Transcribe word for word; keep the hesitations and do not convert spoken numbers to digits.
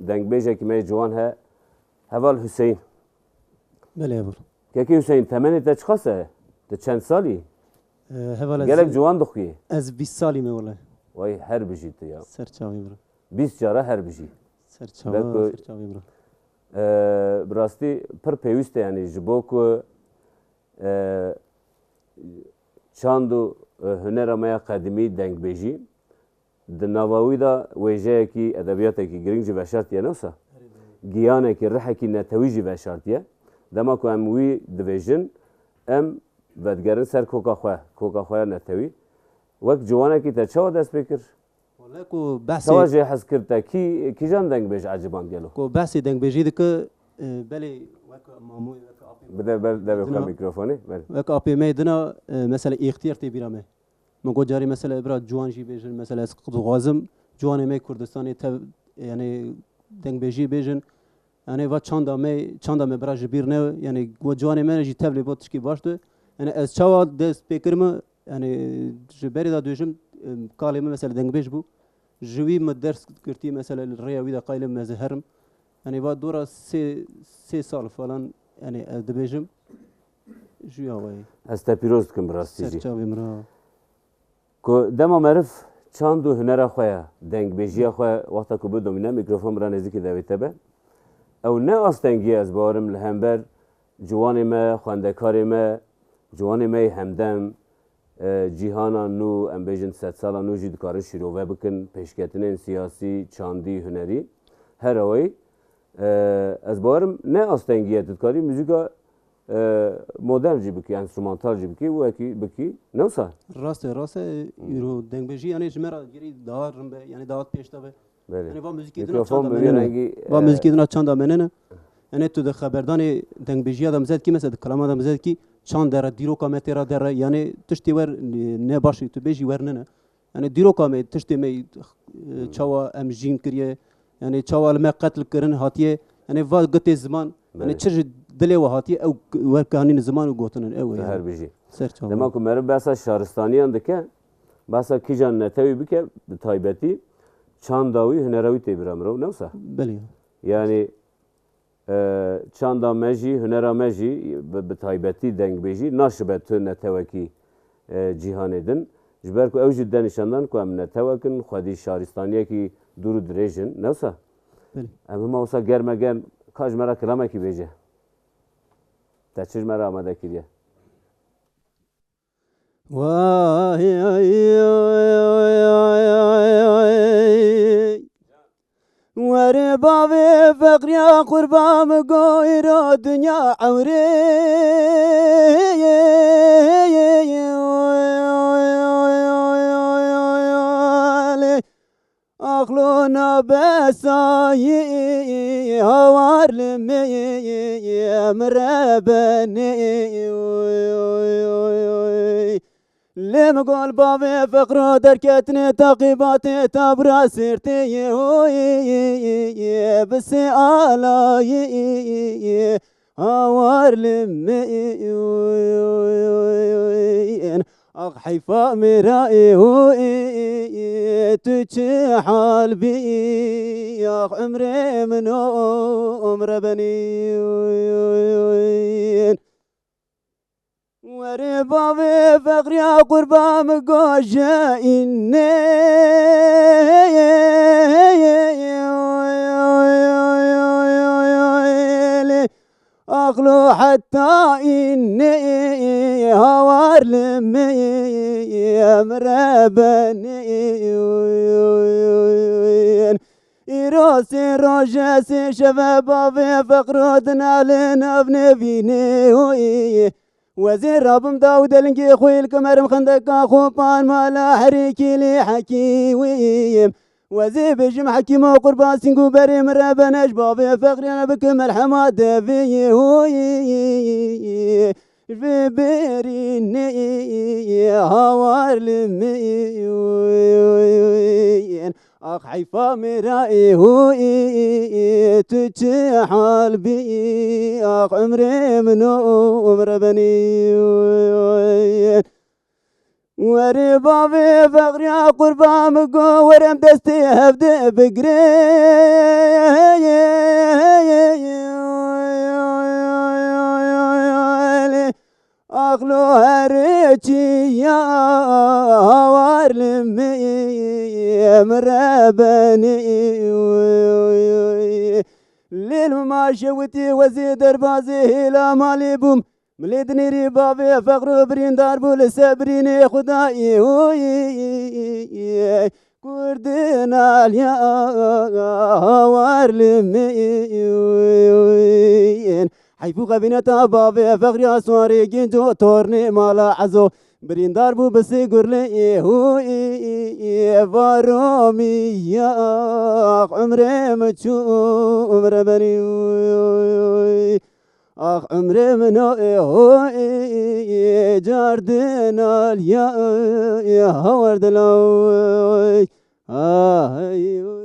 Dengbêjekî me yê ciwan he, heval Hüseyin. Belê heval. Kekê Hüseyin, temenê te çiqas e? Tu çend salî? Ee, heval ez Gelek ciwan dixuyê. Ez bîst salî me wele. Way her bijî tu ya. Ser çavê bira. Bîst cara her bijî. Ser çava, Belku ser çavê bira. Ee, bi rastî pir pêwîst e, yanî ji bo ku, e, çand û, e, hunera me ya qedimî dengbêjî, di nava wî de wêjeyekî, edebiyatekî giring jî veşartiye, ne wisa? Giyanekî, rihekî netewî jî veşartiye. Dema ku em wî dibêjin, em vedigerin ser koka xwe, koka xwe ya netewî. Wek ciwanekî te çawa dest pê kir? Wele ku behsê Çawa jê hez kir te? Kî, kîjan dengbêj eciband gelo? Ku behsê dengbêjî dike, e, belê wek mamoyê, wek apê Bide ber devê xwe dina, mîkrofonê. Ber. Wek apê me dina, e, mesela îxtiyar tê bîra me. Min got carê mesela bira ciwan jî bêjin, mesela ez dixwazim ciwanê me Kurdistanê tev, yani dengbêjî bêjin. Yani va çanda me, çanda me bira ji bîr ne, yani got ciwanê me jî tevlê bo tişkî baş de. Yani ez çawa dest pê kirime, yani ji berê de dibêjim, em, kalê min mesela dengbêj bû. Ji wî min ders girtî mesela li rêya wî de qayîl im ez ê herim. Yani va dora sê, sê sal falan, yani ez dibêjim. Ji ya wayê. Ez te pîroz dikim bi rastî Ser jî. Çavê min ra. Ku dema meriv çand û hunera xwe ya, dengbêjiya xwe wexta ku bidomîne, mîkrofon bira nêzîkî devê te be. Ew ne astengî ye, ez bawerim li hember ciwanê me, xwendekarê me, ciwanê me yê hemdem, e, cîhana nû, em bêjin sedsala nû jî dikarin şîrove bikin, pêşketinên siyasî, çandî, hunerî. Her awayî, e, ez bawerim ne astengî ye, tu dikarî muzîka, e, modern jî bikî, enstrumantal jî bikî, wekî bikî, ne wisa? Rast e, rast e. Hmm. Îro dengbêjî, yani ji me re girî daha rin be, yani daha pêş de be. Belê. Yani va muzîkê dina Mîkrofon çanda bi vî menene. rengî, Va e, muzîkê dina çanda menene. Yani tu di xeberdanê dengbêjiya de mizedkî, mesela di kalama de mizedkî, çand dere, dîroka me tê ra dere, yani tiştê wer, e, ne baş e, tu bêjî wer nene. Yani dîroka me, tiştê me, e, Hmm. çawa em jîn kiriye, yani çawa li me qetl kirin hatiye, yani va gotê ziman, yani Belê. çi ji dilê we hatiye, ew k-, wer kanîn ziman û gotinin, ew e Tu yani. her bijî. Ser çawa. Dema ku meriv behsa şaristaniyan dike, behsa kîjan netewî bike, bi taybetî çanda wî, hunera wî tê bira mirov, ne wisa? Belê. Yani, e, çanda me jî, hunera me jî, bi, bi taybetî dengbêjî, naşibe tu netewekî, e, cîhanê din. Ji ber ku ew jî dide nîşandan ku em netewek in, xwedî şaristaniyekî dûr û dirêj in, ne wisa? Belê. Em hema wisa germe germ, ka ji me re kilamekî bêje. Te çi ji me re amade kiriye? Vay, ay, ay, ay, ay, ay. Were bavê feqriya qurba min goyro dinya ewrê. Axlo nabesayî hawar li me min rebenê. Lê min got bavê feqro derketine taqîbatê tabra sirtê yê hoyê bi sê alayê hawar li min. Ax heyfa mêra ê hoyê tu çi hal bî. Ax umrê min o umre benî. Were bavê feqriya qurba min goje înê. Axlo heta înê hawar li me min rebenê. Îro sê roje sê şeve bavê feqro dina li nav nevînê hoyê. Wezê rabim da û delingê xwe li kemerim xendeka xwe pan mala herêkî lê hekî wî. Wezê bêjim hekîmo qurban sîng û berê min re bene ji bavê feqriyane bike merhema devê yê hoyê. Ji vê berî nê hawar li min. Ax heyfa mêra ê hoyê, tu çi hal bî, ax umrê min o umre benî. Were bavê feqriya qurba min go, were em destê hevde bigre. Aqlo herê çi ya hawar li mi, mi rebenî. Lêl ma şewitî wezî derbazê hêla malê bûm. Milê dinêrî bavê feqro birîndar bû li sebrînê Xwedayê. Oy, Kurdin aliya hawar li min. Heyfû xebîneta bavê feqriya swarê ginco tornê mala ezo. Birîndar bû bi sê gurlê. Hû, varomî ya, umrê min çû umre benî. Ax umrê min o, e, ho, e, e, e, cardin aliya, e, e, hawar dila, e, ay,